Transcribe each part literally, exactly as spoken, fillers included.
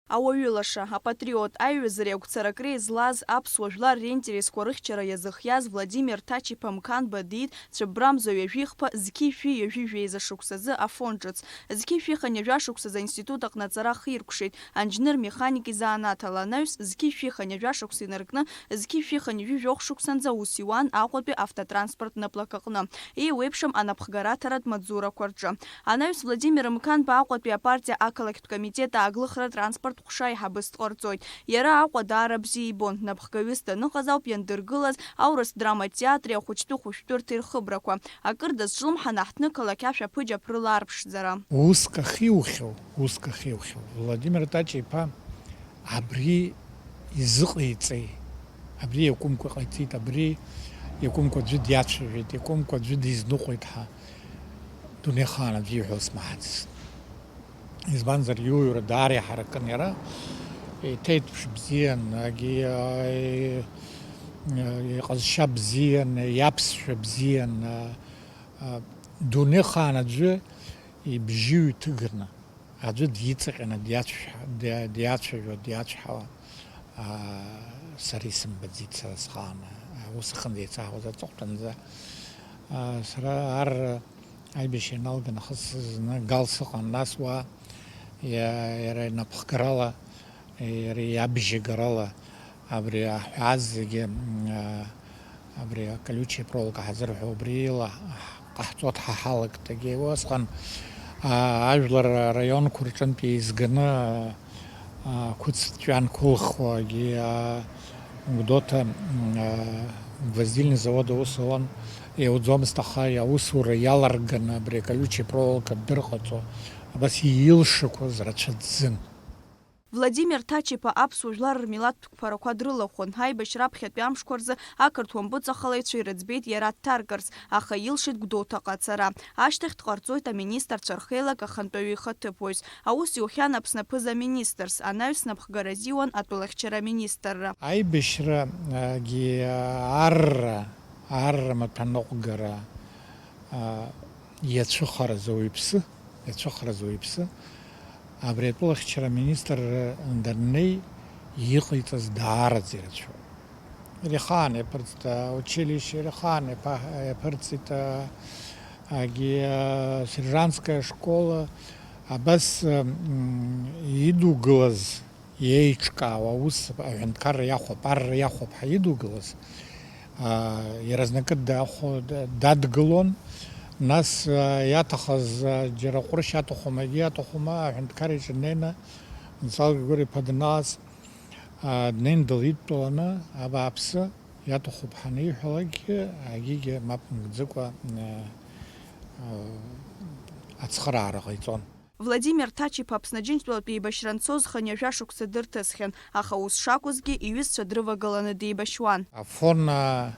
Ауаҩы лаша, апатриот, аиҩызареи агәцаракреи злаз, аԥсуа жәлар ринтересқәа рыхьчара иазыхиаз Владимир Ҭачиԥа Мқанба диит цәыббрамза ҩажәихԥа зқьи шәи ҩажәи жәеиза шықәсазы Афон ҿыц. Зқьи шәи хынҩажәа шықәсазы аинститут аҟны аҵара ахиркәшеит, анџьныр-механик изанааҭ ала анаҩс, зқьи шәи хынҩажәа шықәса инаркны, зқьи шәи хынҩажәи жәохә шықәсанӡа аус иуан Аҟәатәи автотранспорттә наплак аҟны, еиуеиԥшым анапхгараҭаратә маҵзурақәа рҿы. Анаҩс Владимир Мқанба Аҟәатәи апартиа ақалақьтә комитет ааглыхра транспорттә ҟәша аиҳабыс дҟарҵоит. Иара Аҟәа даара бзиа ибон, напхгаҩыс даныҟаз ауп иандыргылаз аурыс драматә театри ахәыҷтәы хәышәтәырҭеи рхыбрақәа. Акыр дазҿлымҳан аҳҭнықалақь ашәаԥыџьаԥ рыла арԥшӡара. Уск ахьиухьоу, уск ахьиухьоу, Владимир Ҭача иԥа абри изыҟаиҵеи? Абри иакәымкәа ҟаиҵеит, абри иакәымкәа аӡәы диацәажәеит, иакәымкәа аӡәы дизныҟәеит ҳәа дунеихаан аӡәы иҳәо смаҳацызт. Избанзар, иуаҩра даара иҳаракын иара, иҭеиҭԥш бзиан, агьи, а, и-, иҟазшьа бзиан, иаԥсшәа бзиан, а, а, дунеихаан аӡәы ибжьы ҩҭыганы, аӡәы диҵаҟьаны диацәшәа-, ди-, диацәажәо, диацәҳауа, а, сара исымбаӡеит, сара схааны, а, ус аҟынӡа еицаҳауаз аҵыхәтәанӡа. А, сара ар Аибашьра ианалга нахыс зны Гал сыҟан, нас уа иа-, иара инапхгарала, иара иабжьагарала абри аҳәаа зегьы, м, а, абри аколючая проволока ҳазырҳәо убри ила ҟаҳҵо дҳаҳалагт, егьи усҟан, а, ажәлар араионқәа рҿынтә еизганы, а, ақәыц ҵәҩанқәа ылхуагьы, а, Гәдоуҭа, м, а, гвоздильный завод аус ауан, иауӡомызт, аха аусура иаларганы абри аколючая проволока дырҟаҵо, абас илшақәаз рацәаӡәӡәын. Владимир Ҭачиԥа аԥсуа жәлар рмилаҭтә қәԥарақәа дрылахәын. Аибашьра аԥхьатәи амшқәа рзы ақырҭуа мпыҵахалаҩцәа ирыӡбеит иара дҭаркырц, аха илшеит Гәдоуҭаҟа ацара. Ашьҭахь дҟарҵоит аминистрцәа рхеилак ахантәаҩы ихаҭыԥуаҩс. Аус иухьан Аԥсны аԥыза-министрс, анаҩс напхгара азиуан атәылахьчара аминистрра. Аибашьрагьы арра, арра маҭәаныҟәгара, а, иацәыхараз ауаҩԥсы, иацәыхараз ауаҩԥсы, абри атәылахьчара аминистр даннеи иҟаиҵаз даараӡа ирацәоуп. Иара ихаан иаԥырҵит аучилишье, иара ихаан иаԥа-, иаԥырҵит, а, агьи, а, сержантская школа, абас, м, идугылаз, иеиҿкаауа аус аҳәынҭқарра иахәап, арра иахәап ҳәа идугылаз, а, иаразнакы дахәо-, да-, дадгылон, нас, а, иаҭахыз, а, џьара ҟәрышь аҭахума, егьи аҭахума, аҳәынҭқарра иҿы днеины, Анцал Григори-иԥа данааз, а, днеин дылидтәаланы, абааԥсы, иаҭахуп ҳаниҳәалакгьы, агьигьы мап мкӡыкәа, а, а, ацхыраара ҟаиҵон. Владимир Ҭачиԥа Аԥсны Аџьынџьтәылатә еибашьра анцоз хынҩажәа шықәса дырҭысхьан, аха ус шакәызгьы, иҩызцәа дрывагыланы деибашьуан. Афон, а,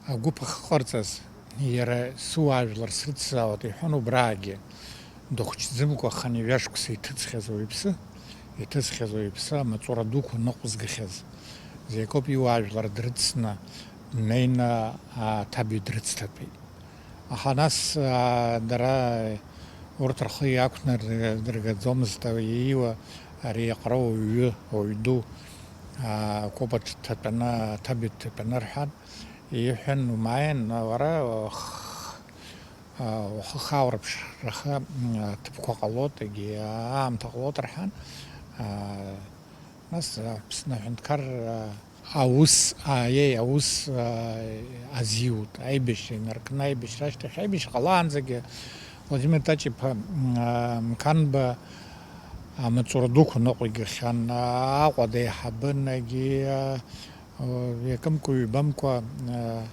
агәыԥ ахьҟарҵаз, иара сыуаажәлар срыцзаауеит иҳәон убраагьы. Дыхәыҷӡымкәа хынҩажәа шықәса иҭыҵхьаз ауаҩԥсы, иҭысхьаз ауаҩԥсы амаҵура дуқәа ныҟәызгахьаз. Зекоуп иуаажәлар дрыцны, днеины аҭабҩ дрыцҭатәеит. Аха нас, аа, дара урҭ рхы иақәнардыргаӡомызт, ииуа ари аҟара уаҩы, уаҩ ду, аа, акәыба дҭатәаны, аҭабҩ дҭатәаны рҳәан, иҳәан, умааин, уара, ух-, аа, ухы хааурԥшраха, м, аҭыԥқәа ҟалоит, егьи аамҭа ҟалоит рҳәан, аа, Нас Аԥсны аҳәынҭқарра аус, аиеи, аус, а, азиут, аибашьра инаркны, аибашьра ашьҭахь, аибашьра ҟалаанӡагьы Владимир Ҭача-иԥа, м, а, Мқанба амаҵура дуқәа ныҟәигахьан, а, Аҟәа деиҳабын, егьи, а, а, иакымкәа-ҩбамкәа, а,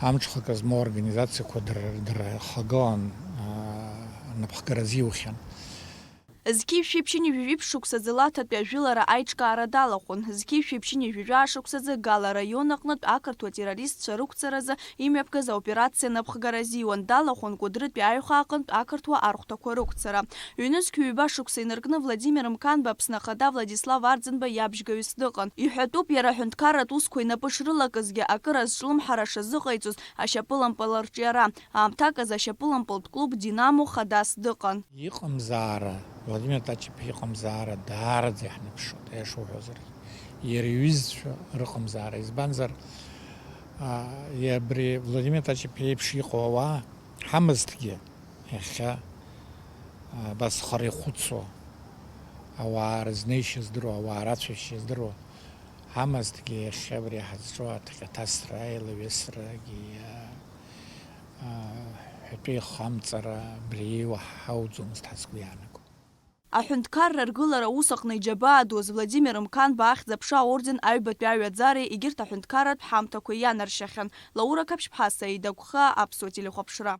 амҽхак змоу аорганизациақәа дыр-, дырхагылан, а, анапхгара азиухьан. Зқьи жәшәи ԥшьынҩажәи жәиԥшь шықәсазы Лаҭатәи ажәылара аиҿкаара далахәын. Зқьи жәшәи ԥшьынҩажәи жәаа шықәсазы Гала араион аҟнытә ақырҭуа террористцәа рықәҵаразы имҩаԥгаз аоперациа напхгара азиуан, далахәын Кәыдрытәи аиҩхаа аҟынтә ақырҭуа архәҭақәа рықәцара. Ҩнызқь ҩба шықәса инаркны Владимир Мқанба Аԥсны Ахада Владислав Арӡынба иабжьгаҩыс дыҟан. Иҳәатәуп, иара аҳәынҭқарратә усқәа инапы шрылакызгьы, акыр азҿлымҳара шазыҟаиҵоз ашьапылампыл арҿиара. Аамҭак азы ашьапылампылтә клуб Динамо хадас дыҟан. Иҟамзаара Владимир Тачиԥа иҟамзаара даараӡа иаҳныԥшуеит, аиаша уҳәозар. Иара иҩызцәа рыҟамзаара, избанзар, а, абри Владимир Тачиԥа иеиԥш иҟоу ауаа ҳамазҭгьы, иахьа, а, абас хара ихәыцуа, ауаа рызнеишьа здыруа, ауаа рацәашьа здыруа ҳамазҭгьы, иахьа абри ҳазҿу аҭҟьаҭасра, аилаҩысрагьы, а, а, ҳәатәы ихамҵара абри еиуа ҳауӡомызт ҳа сгәы иаанаго. Аҳәынҭқарра ргылара аус аҟны иџьабаа дуз Владимир Мқанба ахьӡ-аԥша аорден аҩбатәи аҩаӡареи егьырҭ аҳәынҭқарратә ҳамҭақәеи ианаршьахьан. Лаура Қаԥшьԥҳа, Саида Гәхаа, Аԥсуа телехәаԥшра.